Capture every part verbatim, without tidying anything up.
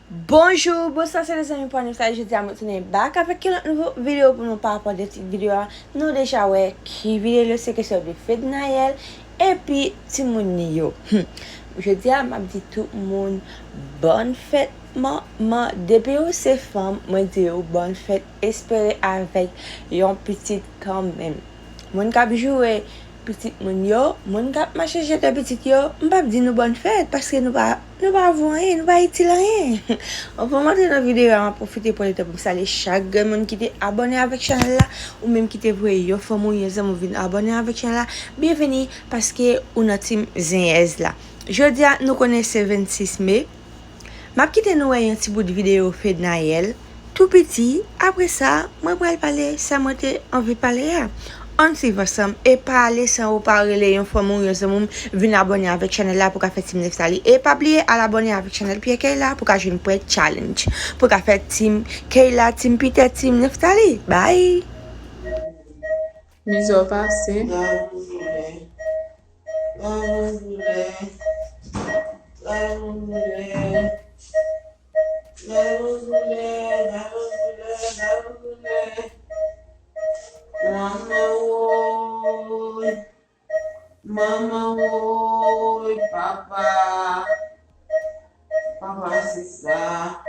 Bonjou, bonswa, se lezanmi pa nou sa, jodi a mwen tounen back avèk yon lòt nouvo videyo pou nou pa rapò de tit videyo a. Nou deja wè ki videyo se kesyon de Fednaelle epi timoun li yo. Hmm. Jodi a m ap di tout moun bòn fèt manman. Depi ou se fanm, mwen di ou bòn fèt, espere avèk yon pitit kanmenm. Moun k ap joure pitit moun yo, moun k ap mache jete pitit yo, m p ap di nou bòn fèt, paske nou pa, nou pa vo anyen, nou pa itil anyen. Anvan m antre nan videyo a, m ap pwofite pran le tan pou m salye chak grenn moun ki te abòne avèk chanèl la, ou menm ki te voye yon fanmi ou yon zanmi w vin abòne avèk chanèl la, byenveni, paske ou nan team zenyèz la. Jodi a, nou konnen se vennsis me, m ap kite nou wè yon ti bout videyo Fednaelle, tou piti. Apre sa, mwen pral pale sa mwen te anvi pale a. Ann swiv ansanm e pa ale san ou pa rele yon fanmi w, yon zanmi w vin abòne avèk chanèl la pou ka fè Team Nephtalie. E pa bliye al abòne avèk chanèl Pierre Kayla pou ka jwenn pwen challenge. Pou ka fè Team Kayla, Team Peter, Team Nephtalie. Bye! Mizè w pase. Gade yon koulè. Gade yon koulè. Gade yon koulè. Gade yon koulè. Gade yon koulè. Manman woy. Manman woy. Papa. Papa se sa.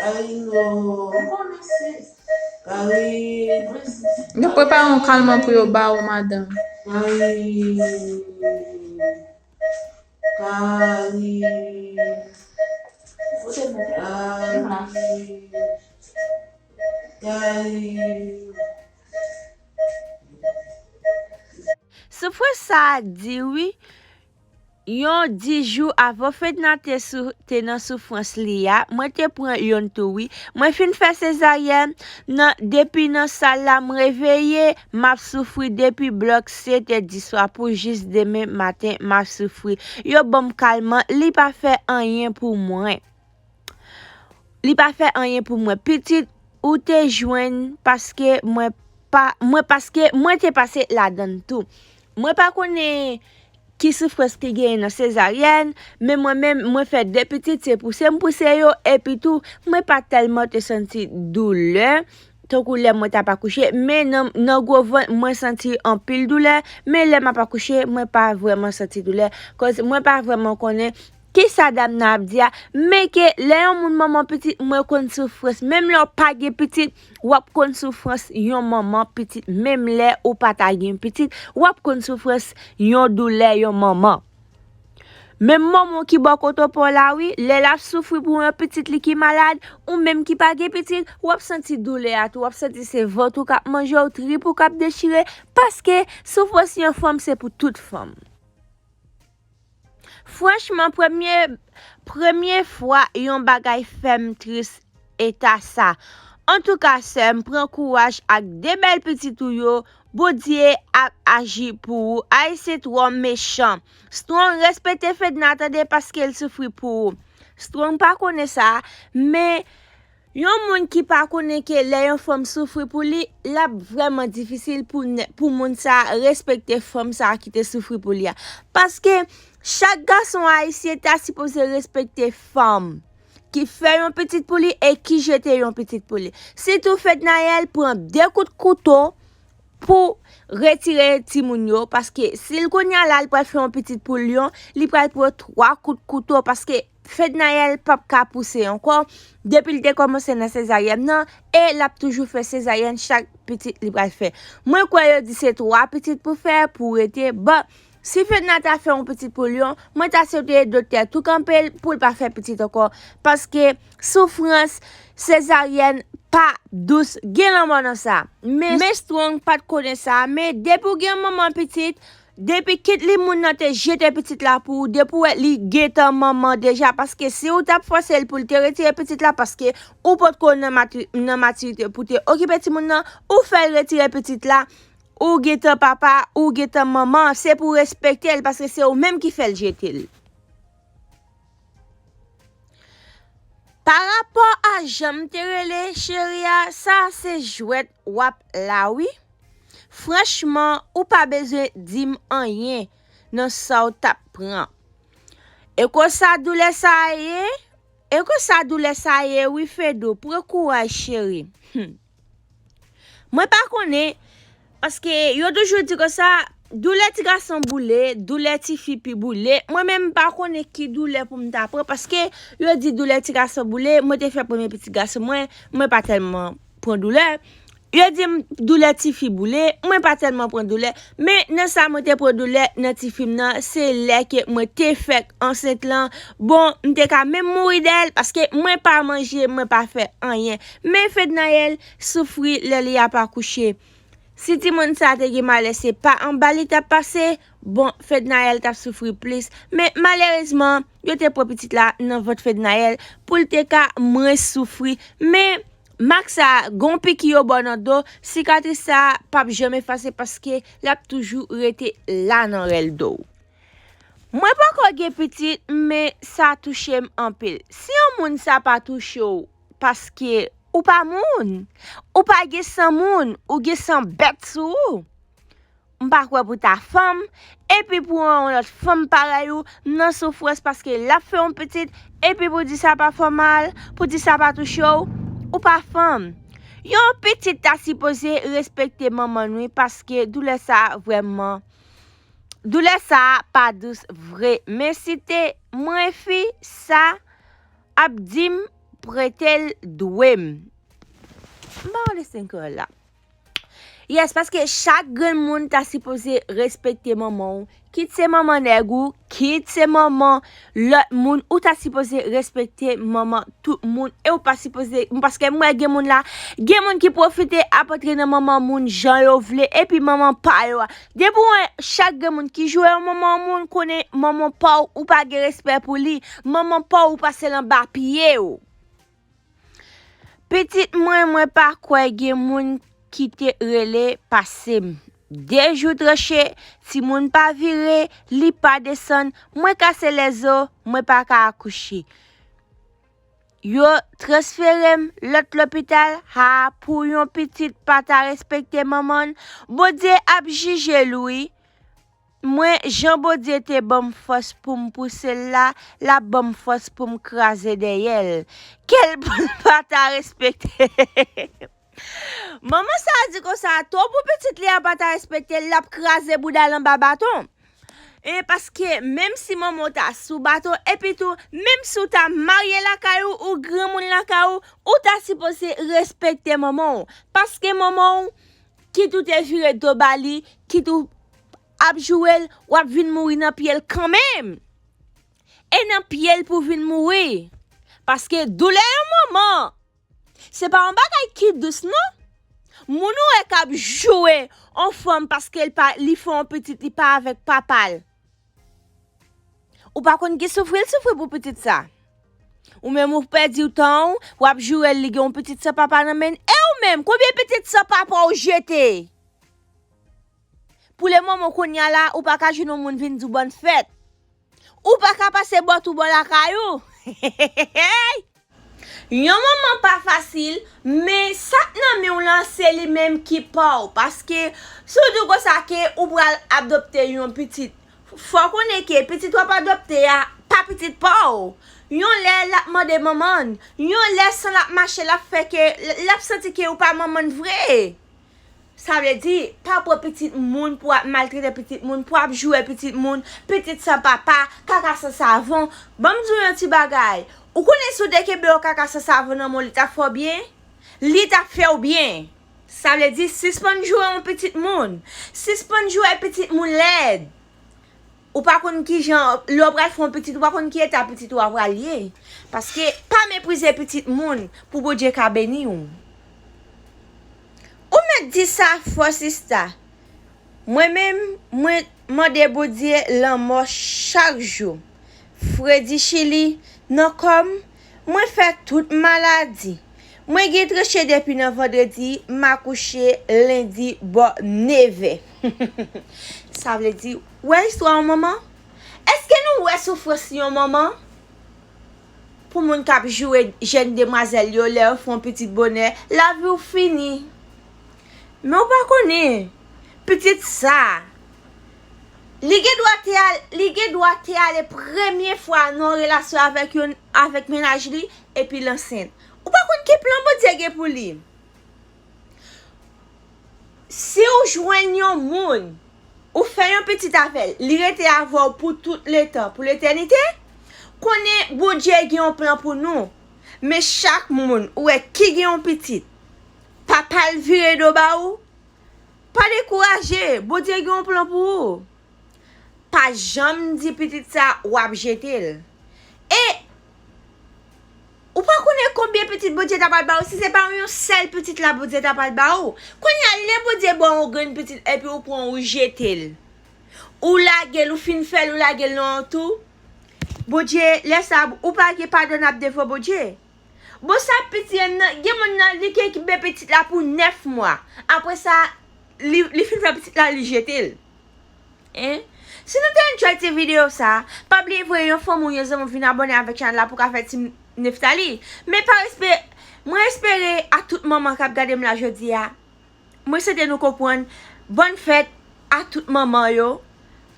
Ay non. Mwen konnen se. Kari. Yo prepare yon kalman pou yo ba ou, madanm. Kari. Kari. Kari. Kari. Soufrans sa a di wi. Yon dis jou avan Fedna te sou, te nan soufrans li a, mwen te pran yonn tou wi. Mwen fin fè sezaryèn, nan, depi nan sal la, m reveye, m ap soufri depi blòk sèt è di swa pou jis demen maten, m ap soufri. Yo ban m kalman, li pa fè anyen pou mwen. Li pa fè anyen pou mwen. Pitit, ou te jwenn paske mwen pa, mwen, paske mwen te pase ladann tou. Mwen pa konnen ki soufrans ki genyen nan sezaryèn, men mwen menm, mwen fè de pitit, se pouse m pouse yo, epi tou, mwen pa tèlman te santi doulè, tankou lè mwen t ap akouche, men nan, nan gwo vant, mwen santi anpil doulè, men lè m ap akouche, mwen pa vrèman santi doulè, koz mwen pa vrèman konnen kisa dam nan ap di a, men ke lè yon moun manman pitit, mwen konn soufrans. Menm lè w pa gen pitit, w ap konn soufrans yon manman pitit. Menm lè ou pa ta gen pitit, w ap konn soufrans yon doulè yon manman. Menm manman w ki bò kote w pa w la wi, lè l ap soufri pou yon pitit li ki malad, ou menm ki pa gen pitit, w ap santi doulè a tou, w ap santi se vant ou k ap manje w, trip ou k ap dechire, paske soufrans yon fanm se pou tout fanm. Franchman, premye, premye fwa yon bagay fè m tris eta sa. Antouka, sè m, pran kouraj ak de bèl pitit ou yo, Bondye ap aji pou ou. Ayisyen twò mechan. Strong, respekte Fedna, tande, paske l soufri pou ou. Strong pa konnen sa, men yon moun ki pa konnen ke lè yon fanm soufri pou li, l ap vrèman difisil pou nè-, pou moun sa a respekte fanm sa a ki te soufri pou li a. Paske chak gason ayisyen ta sipoze respekte fanm ki fè yon pitit pou li e ki jete yon pitit pou li. Sitou Fednaelle pran de kout kouto pou retire timoun yo, paske si l kounye a la, l pral fè yon pitit pou lyon, li pral pran twa kout kouto, paske Fednaelle p ap ka pouse ankò, depi l te kòmanse nan sezaryèn nan, e l ap toujou fè sezaryèn chak pitit li pral fè. Mwen kwè yo di se twa pitit pou fè, pou rete, but si Fedna ta fè yon pitit pou lyon, mwen ta swete doktè tou kanpe l pou l pa fè pitit ankò, paske soufrans sezaryèn pa dous, gen lanmò nan sa. Men, men Strong pa t konnen sa, men depi w gen manman pitit, depi kit li moun nan te jete pitit la pou ou, depi w wè li gentan manman deja, paske si w t ap fòse l pou l te retire pitit la, paske ou potko nan mati-, nan matirite pou te okipe timoun nan, ou fè l retire pitit la, ou gentan papa, ou gentan manman, se pou w respekte l, paske se ou menm ki fè l jete l. Pa rapò a jan m te rele cheri a, sa se jwèt w ap la wi. Franchman, ou pa bezwen di m anyen nan sa w t ap pran. E konsa doulè sa a ye, E konsa doulè sa ye wi, Fedou, pran kouraj, cheri. Hmm. Mwen pa konnen, paske yo toujou di konsa, doulè ti gason boule, doulè ti fi pi boule. Mwen menm, m pa konnen ki doulè pou m ta pran, paske yo di doulè ti gason boule, mwen te fè premye pitit gason mwen, mwen pa tèlman pran doulè. Yo di m doulè ti fi boule, mwen pa tèlman pran doulè, men nan sa mwen te pran doulè nan ti fi m nan, se lè ke mwen te fèk ansent lan. Bon, m te ka menm mouri dèyè l, paske mwen pa manje, mwen pa fè anyen. Men Fednaelle soufri lè li ap akouche. Si timoun sa te gen malè, se pa anba li t ap pase, bon, Fednaelle t ap soufri plis. Men malerezman, yo te pran pitit la nan vant Fednaelle pou l te ka mwens soufri. Men mak sa, gon piki yo ba w nan do, sikatris sa p ap janm efase paske l ap toujou rete la nan rèl do w. Mwen poko gen pitit, men sa touche m anpil. Si yon moun sa pa touche w, paske ou pa moun, ou pa gen san moun, ou gen san bèt sou ou. M pa kwè pou ta fanm, epi pou yon lòt fanm parèy ou nan soufrans paske l ap fè yon pitit, epi pou di sa pa fè w mal, pou di sa pa touche w, ou pa fanm. Yon pitit ta sipoze respekte manman n wi, paske doulè sa vrèman, doulè sa pa dous vre. Men si te mwen fi, sa ap di m prete l dwe m. M pa wè le senk la. Yes, paske chak grenn moun ta sipoze respekte manman w. Kit se manman nèg ou, kit se manman lòt moun, ou ta sipoze respekte manman tout moun. E ou pa sipoze, paske m wè gen moun la, gen moun ki pwofite ap antre nan manman moun jan yo vle, epi manman pa yo a. Depi w wè chak grenn moun ki joure yon manman moun, konnen manman pa w, ou pa gen respè pou li. Manman pa w, ou pase l anba pye w. Pitit mwen, mwen pa kwè gen moun ki te rele pase m. De jou tranche, timoun pa vire, li pa desann, mwen kase lèzo, mwen pa ka akouche. Yo transfere m lòt lopital, ha, pou yon pitit pa ta respekte manman l, Bondye ap jije l wi. Mwen, jan Bondye te ban m fòs pou m pouse l la, l ap ban m fòs pou m kraze dèyè l. Kè l pou l pa ta respekte. Manman sa a di konsa, tou pou pitit li a pa ta respekte l, l ap kraze bouda l anba baton. E paske menm si manman w ta sou baton, epi tou, menm si w ta marye lakay ou, ou granmoun lakay ou, ou ta sipoze respekte manman w. Paske manman w, kit ou te vire do ba li, kit ou ap joure l, w ap vin mouri nan pye l kanmenm. E nan pye l pou vin mouri. Paske doulè yon manman, se pa yon bagay ki dous non. Moun ou wè k ap joure yon fanm paske l pa, li fè yon pitit, li pa avèk papa l. Ou pa konn ki soufri l soufri pou pitit sa. Ou menm ou pèdi tan w, w ap joure l, li gen yon pitit san papa nan men l. E ou menm, konbyen pitit san papa w jete? Pou le moman kounye a la, ou pa ka jwenn yon moun vin di w bòn fèt. Ou pa ka pase bò tou bò lakay ou. Yon manman pa fasil, men sa k nan men w lan, se li menm ki pa w. Paske, si w di w konsa ke ou pral adopte yon pitit, fò w konnen ke pitit w ap adopte a, pa pitit pa w. Yon lè, l ap mande manman l. Yon lè, san l ap mache, l ap fè ke, l ap santi ke ou pa manman l vre. Sa vle di, pa pran pitit moun pou ap maltrete pitit moun, pou ap joure pitit moun, pitit san papa, kaka san savon. Ban m di w yon ti bagay. Ou konnen si w te kenbe yon kaka san savon nan men w, li t ap fè w byen? Li t ap fè w byen. Sa vle di, sispann joure yon pitit moun. Sispann joure pitit moun lèd. Ou pa konn kijan, lè w pral fè yon pitit, ou pa konn ki eta pitit ou a pral ye. Paske, pa meprize pitit moun pou Bondye ka beni w. Ou mèt di sa fò, sista. Mwen menm, mwen mande Bondye lanmò chak jou. Fredi chili nan kò m, mwen fè tout maladi. Mwen gen tranche depi nan vandredi, m akouche lendi bò nevè. Sa vle di, wè istwa yon manman? Èske nou wè soufrans yon manman? Pou moun k ap joure jèn demwazèl yo, lè yo fè yon pitit bonè, lavi w fini. Men w pa konnen, pitit sa, Li gen dwa te al, li gen dwa te ale premye fwa nan yon relasyon avèk yon, avèk mennaj li, epi l ansent. Ou pa konn ki plan Bondye gen pou li. Si w jwenn yon moun, ou fè yon pitit avè l, li rete avè w pou tout letan, pou letènite, konnen Bondye gen yon plan pou nou. Men chak moun ou wè ki gen yon pitit, papa l vire do ba ou, pa dekouraje, Bondye gen yon plan pou ou. Pa janm di pitit sa w ap jete l. E ou pa konnen konbyen pitit Bondye ta pral ba ou si se pa yon sèl pitit la Bondye ta pral ba ou. Kounye a, lè Bondye ba w yon grenn pitit epi ou pran ou jete l. Ou lage l, ou fin fè l, ou lage l nan yon twou. Bondye, lè sa, ou pa gen padon n ap devan Bondye. Bon, sa pitit nan, gen moun nan, li kenbe pitit la pou nèf mwa. Apre sa, li, li fin fè pitit la, li jete l. Hein? Si nou te enjoy ti videyo sa, pa bliye voye yon fanmi w, yon zanmi w vin abòne avèk chanèl la pou ka fè Team Nephtalie. Men pa respe, mwen espere a tout manman k ap gade m la jodi a, mwen swete nou konprann. Bòn fèt a tout manman yo.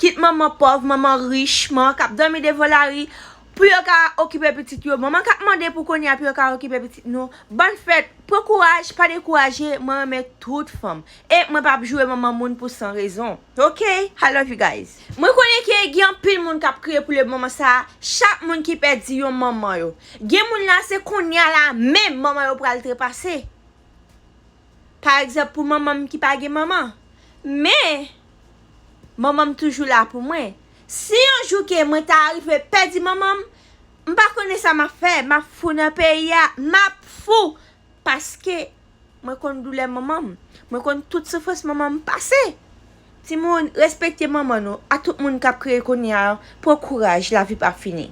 Kit manman pòv, manman rich, manman k ap dòmi devan lari, pou yo ka okipe pitit yo. Manman k ap mande pou kounye a pou yo ka okipe pitit nou. Bòn fèt, pran kouraj, pa dekouraje, mwen renmen tout fanm. E mwen p ap joure manman moun pou san rezon. Ok? I love you guys. Mwen konnen ke gen anpil moun k ap kriye pou le manman sa, chak moun ki pèdi yon manman yo. Gen moun la se kounye a la menm manman yo pral trepase. Pa egzanp, pou manman m ki pa gen manman. Men, manman m toujou la pou mwen. Si yon jou ke mwen ta rive pèdi manman m, m pa konnen sa m ap fè. M ap fou nan peyi a. M ap fou. Paske mwen konn doulè manman m. Mwen konn tout soufrans manman m pase. Timoun, respekte manman nou. A tout moun k ap kriye kounye a, pran kouraj, lavi pa fini.